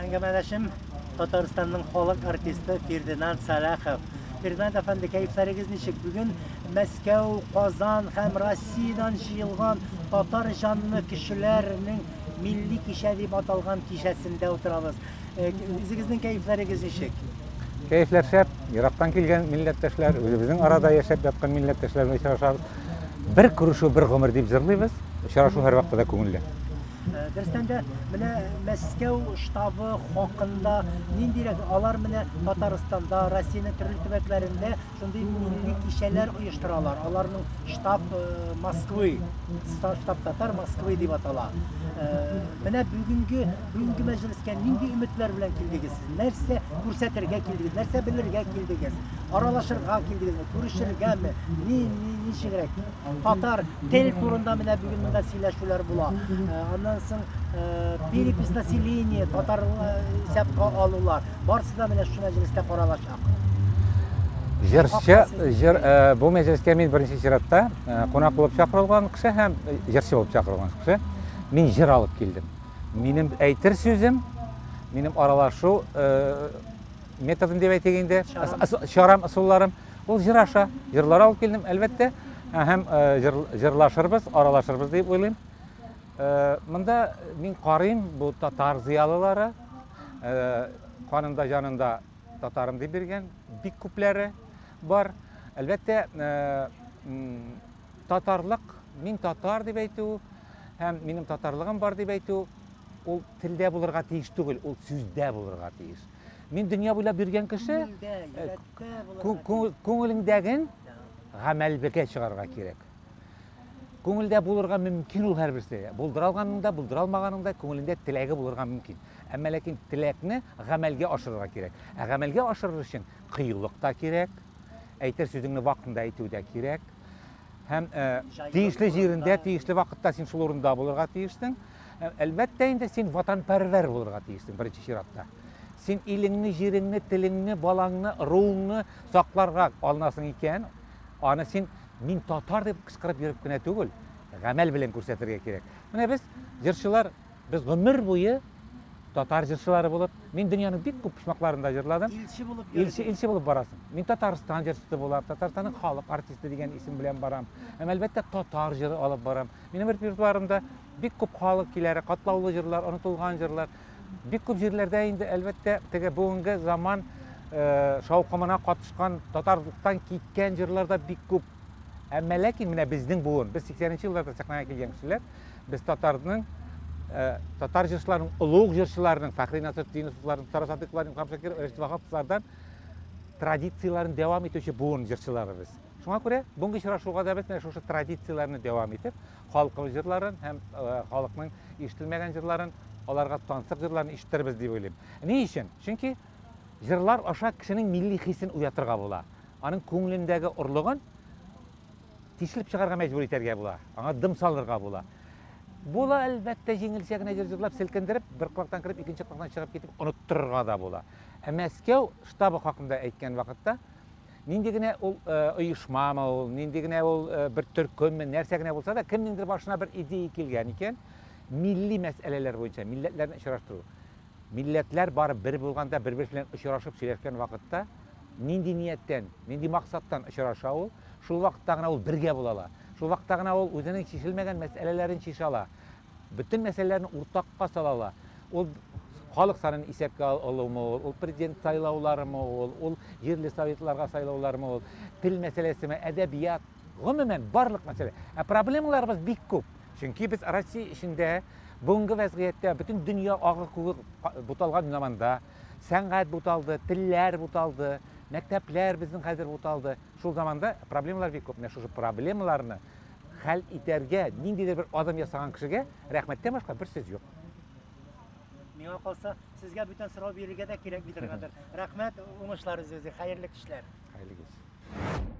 Әңгәмәдәшем Татарстанның халык артисты Фердинанд Сәлахов. Фердинанд әфәнде, кәефләрегез ничек? Бүген Мәскәү, Казан һәм Россиядән җыелган татар җанлы кешеләрнең милли кичә дип аталган кичәсендә утырабыз. Э, үзегезнең кәефләрегез ничек? Кәефләр шәп. Ерактан килгән милләттәшләр, үзебезнең арада яшәп яткан милләттәшләр белән очрашабыз. Бер күрешү, бер гомер дип җырлыйбыз. Очрашу һәрвакытта да күңелле. Э, дөрестән дә, менә Мәскәү штабы хакында ниндирәк алар менә Татарстанда, Россиянең төрле төбәкләрендә шундый милли кичәләр оештыралар. Аларның штаб э, Москвы, штаб татар Москвы дип атала. Э, менә бүгенге бүгенге мәҗлескә нинди өметләр белән килдегез сез? Нәрсә күрсәтергә килдегез? Нәрсә белергә килдегез? Аралашырга килдегезме? Күрешергәме? Ни, ни ничегрәк? Татар тел турында менә бүген монда сөйләшүләр була. Э, аннан соң э, перепись населения, татар э, исәпкә алулар. Барысы да менә шушы мәҗлестә каралачак. Җырчы, җыр, бу мәҗлескә мин беренче чиратта кунак булып чакырылган кеше һәм җырчы булып чакырылган кеше. Мин җыр алып килдем. Минем әйтер сүзем, минем аралашу методым дип әйтик инде, чарам, ысулларым. Ул җыр аша, җырлар алып килдем, әлбәттә. Һәм җырлашырбыз, аралашырбыз дип уйлыйм. Монда мин карыйм, бу татар зыялылары, канында, җанында татарым дип биргән бик күпләре бар. Әлбәттә, татарлык, мин татар дип әйтү һәм минем татарлыгым бар дип әйтү, ул телдә булырга тиеш түгел, ул сүздә булырга тиеш. Мин дөнья буйлап йөргән кеше, күңелеңдәген гамәлгә чыгарырга кирәк. Күңелдә булырга мөмкин ул һәрберсе. Булдыра алганның да, булдыра алмаганның да күңелендә теләге булырга мөмкин. Әмма ләкин теләкне гамәлгә ашырырга кирәк. Ә гамәлгә ашырыр өчен кыюлык та кирәк, әйтер сүзеңне вакытында әйтү дә кирәк. Һәм тиешле җирендә, тиешле вакытта син шул урында булырга тиешсең. Әлбәттә инде син ватанпәрвәр булырга тиешсең беренче чиратта. Син илеңне, җиреңне, телеңне, балаңны, ыруыңны сакларга алынасың икән, аны син мин татар дип кычкырып йөреп кенә түгел, гамәл белән күрсәтергә кирәк. Менә без җырчылар, без гомер буе татар җырчылары булып, мин дөньяның бик күп почмакларында җырладым. Илче булып Илче, илче булып барасың. Мин Татарстан җырчысы булам, Татарстанның халык артисты дигән исем белән барам. Һәм әлбәттә татар җыры алып барам. Минем репертуарымда бик күп халык көйләре, катлаулы җырлар, онытылган җырлар. Бик күп җирләрдә инде, әлбәттә, теге бүгенге заман шаукымына катышкан, татарлыктан киткән җырлар да бик күп. Әмма ләкин менә безнең буын, без 80 елларда сәхнәгә килгән кешеләр, без татарның татар җырчыларының, олуг җырчыларының, Фәхри Насретдиновларның, Сара Садыйковларның, Илһам Шакиров, Рәшит Ваһаповлардан традицияләрен дәвам итүче буын җырчылары без. Шуңа күрә бүгенге очрашуга да без менә шушы традицияләрне дәвам итеп, халкыбыз җырларын һәм халыкның ишетелмәгән җырларын, аларга тансык җырларын ишеттербез дип уйлыйм. Ни өчен? Чөнки җырлар аша кешенең милли хисен уятырга була. Аның күңелендәге орлыгын тишелеп чыгарга мәҗбүр итәргә була. Аңа дым салырга була. Була, әлбәттә, җиңелчә генә җыр җырлап, селкендереп, бер колактан кереп, икенче колактан чыгып китеп, оныттырырга да була. Ә Мәскәү штабы хакында әйткән вакытта, нинди генә ул оешмамы ул, нинди генә ул бер төркемме, нәрсә генә булса да, кемнеңдер башына бер идея килгән икән, милли мәсьәләләр буенча милләтләрне очраштыру. Милләтләр бары бер булганда, бер-берсе белән очрашып сөйләшкән вакытта, нинди нияттән, нинди максаттан очраша ул, шул вакытта гына ул бергә була ала. Шул вакытта гына ул үзенең чишелмәгән мәсьәләләрен чишә ала. Бөтен мәсьәләләрне уртакка сала ала. Ул халык санын исәпкә алумы ул, ул президент сайлауларымы ул, ул җирле советларга сайлаулармы ул, тел мәсьәләсеме, әдәбият, гомумән барлык мәсьәлә. Ә проблемаларыбыз бик күп. Чөнки без Россия эчендә бүгенге вәзгыятьтә бөтен дөнья агы күге буталган заманда сәнгать буталды, телләр буталды, мәктәпләр безнең хәзер буталды. Шул заманда проблемалар бик күп. Менә шушы проблемаларны хәл итәргә ниндидер бер адым ясаган кешегә рәхмәттән башка бер сүз юк. Миңа калса, сезгә бүтән сорау бирергә дә кирәкми торгандыр. Рәхмәт, уңышлар үзегезгә, хәерле кичләр. Хәерле кич.